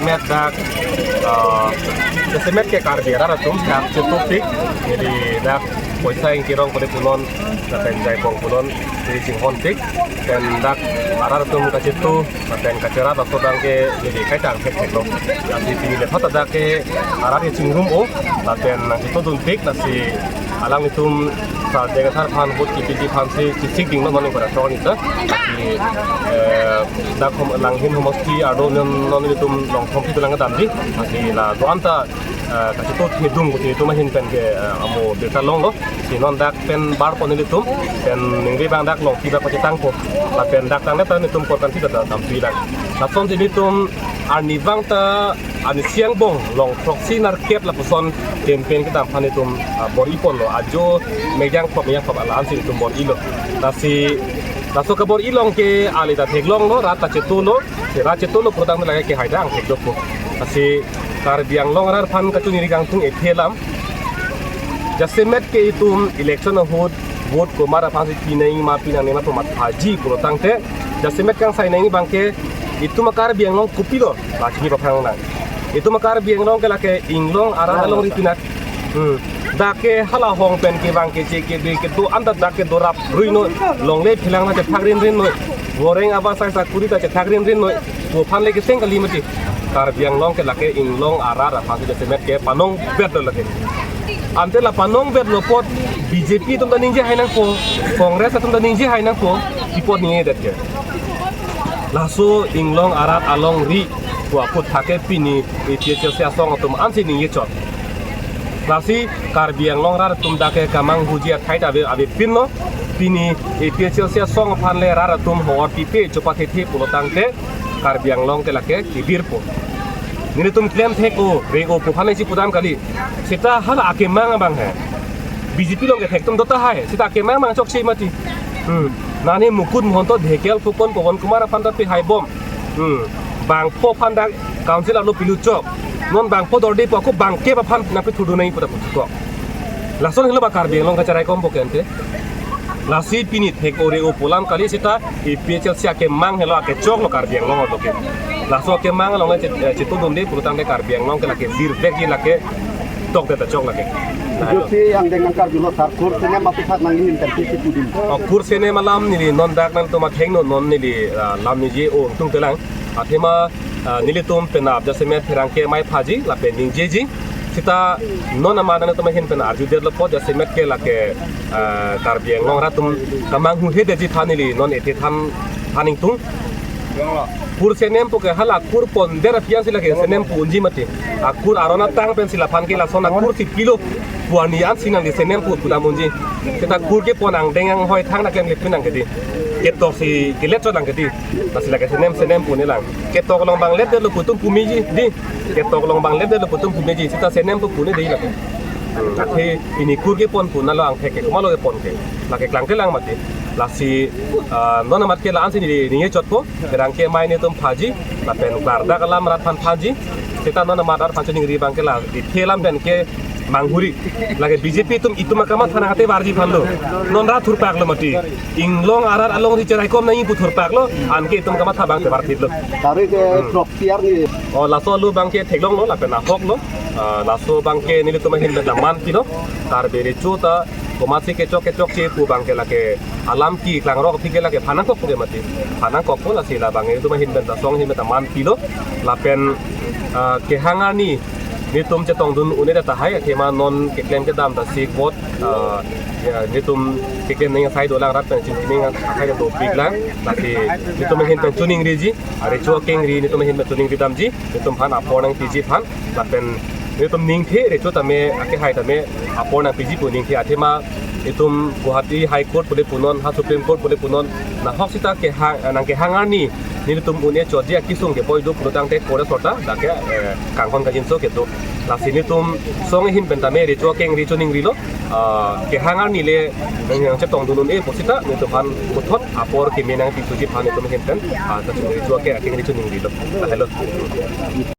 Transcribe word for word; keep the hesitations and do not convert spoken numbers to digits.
Dak, ah, jasemet ke Karbi arat atum dak chetupik, jadi dak poisa ingkirong pule punon, lapen jaipong punon, jadi chinghonpik, pen dak arat atum kachetu, lapen kacherat laso abang ke, jadi kaitang thekthek lo. Lasi pini le thot dak ke arat ke chingrum-o, lapen nangchetudunpik, lasi alanglitum sa Deng Athar aphan vote kipiji aphansi chesik dinglo non ning pada chon ita. Lasi, eh, dak hom Langhin homosti arlo non, non ilitum Longthom aphi dolang kedamji. Lasi la do-an ta, eh, kachetu thedung kuti itum ahin pen ke, eh, amo birta longlo. Si non dak pen barpo nelitum, pen ningri abang dak Longpi abang pachetangpo. Lapen dak tangdet ta nelitum korkan sida ta damtui lang. Lasonsi nelitum arnivang ta arnisi angbong long throksi nerkep lapuson campaign kedam aphan itum, ah, bor-iponlo, ajo mejang pop mejang pop ala-ansi itum bor-ilo. Lasi laso kebor-i along ke ale ta theklonglo, rat ta chetulo, rat chetulo prodang lake kehai ta angthek dokpo. Lasi Karbi Anglong arat aphan kachiningri kangtung ethe alam. Jasemet ke itum election ahut vote komat aphansi pinangma pinangnema pu mathaji pulo tangte, jasemet kangsai nangji abang ke itum a-Karbi Anglong kopilo, la chini paphrang nang. Itum a-Karbi Anglong ke lake inglong arat alongri pinak. Hmm. Dak ke hala hong pen kevang keche kebe kedo-an ta dak ke dorap ruinoi, longle phelang ta chethak rinrinnoi, goreng aba sai sakuri ta chethak rinrinnoi. Pu aphan le keseng kali mati. Karbi Anglong ke lake inglong arat aphansi jasemet ke panongvetlo lake. Ante la panongvetlo apot B J P atum ta ningje hai nangpo, Congress atum ta ningje hai nangpo, pi apot ningjedet ke. Laso inglong arat alongri pu aphuthak ke pini A P H L C asong atum ansi ningje chot. Lasi Karbi Anglong arat atum dak ke kamanghuji athai ta ave, avepinlo. Pini A P H L C asong aphan le rat atum ho-or pipe chopathethe pulo tangte Karbi Anglong ke lake kebirpo. Nelitum klem thek-o, re-o pu aphan isi pudam kali. Seta hala akemang abang he. B J P along kethek atum do tahai. Seta akemang abang chokche mati. Hmm. Nani Mukut Mahanta, Dhekial Phukan, Pawan Kumar aphan ta pehai bom. Hmm. Bangpho aphan dak council arlo pilu chok. Non bangpho dordepo, ako bangkep aphan nangpethurdun nangji pu ta puthot. Lason helo ba Karbi Anglong kacheraikompo ke ante. Lasi pini thek-o re-o pu alam kali, seta A P H L C akemang helo, akechoklo Karbi Anglong arlo ke. Laso akemang along le chet-, eh, chetudunde pulo tangte Karbi Anglong ke lake birvekji, lake tokdet ta chok lake. Josi angdeng nangkarjulo sar, kur senem aphuthak nangji ahin pen pi si pudun. O, kur senem alam neli non dak nangtum athengno non neli, ah, lam ningje-o tungtelang. Athema, ah, nelitum penap jasemet pherangke mai phaji lapen ningjeji. Seta non amat nangtum ahin pen arjudetlo apot jasemet ke lake, ah, Karbi Anglong arat atum kamanghuhedetji aphan neli non ethe than, than ingtung. Kur senem pu ke hala kur ponder aphi ansi lake senem pu unji mati. Akur aron atang pensi laphan ke lason akur si pilo pu arni ansi nangli senem pu pudam unji. Seta kur kepon angdeng anghoi thang na klemkle pin nang kedi. Ketok si kelet chot nang kedi. Lasi lake senem, senem pu nelang. Ketok along bang letdetlo pu atum pumeji di. Ketok along bang letdetlo pu atum pumeji. Seta senem pu pune di lake. Hmm, athe pini kur kepon pu nalo angthek ke komatlo kepon ke. Lake klangkle lang mati. Lasi, ah, non amat ke la-ansi neli ningje chotpo. Pherangke mai netum phaji, lapen klardak alam rat aphan phaji. Seta non amat rat aphan chiningri abang ke la ethe alam pen ke manghuri. Lake B J P atum itum akamatha nangkate barji aphan lo. Non rat thurpaklo mati. Inglong arat alongri cheraikom nangji pu thurpaklo, anke itum kamatha abang te barthitlo. Tari ke Hmm. Prok P R ni. O, laso alu abang ke theklonglo, lapen ahoklo. Ah, laso abang ke nelitum ahin pen ta man pilo. Karbi recho ta komatsi kechok kechokche pu abang ke lake alam keklangrok aphi ke lake phan nangkokpo ke mati. Phan nangkokpo, lasi labang itum ahin pen ta song ahin pen ta man pilo. Lapen, ah, kehang arni netum chetongdun un-edet tahai, athema non keklem kedam ta si vote, ah, ya, netum keklem ning asai dolang, rat pen chingki ning asai dopiklang. Lasi netum ahin pen choningriji, recho akengri netum ahin pen choningri damji, netum aphan apor nangpiji aphan. Lapen netum ningthe, recho tame, akehai tame apor nangpiji pu ningthe, athema itum Guwahati High Court pule punon, ha Supreme Court pule punon, nahok seta kehang, nangkehang arni netum un-e chotji akesung keboi do pulo tangte kore sorta dak ke, eh, kanghon kangjinso kedo. Lasi netum song ahin pen tame recho akengri choningrilo, ah, kehang arni le nangchetongdun un-e pu seta netum aphan puthot apor keme nangpithuji aphan netum ahin pen, ah, kachingri recho ake akengri choningrilo. Lahelo.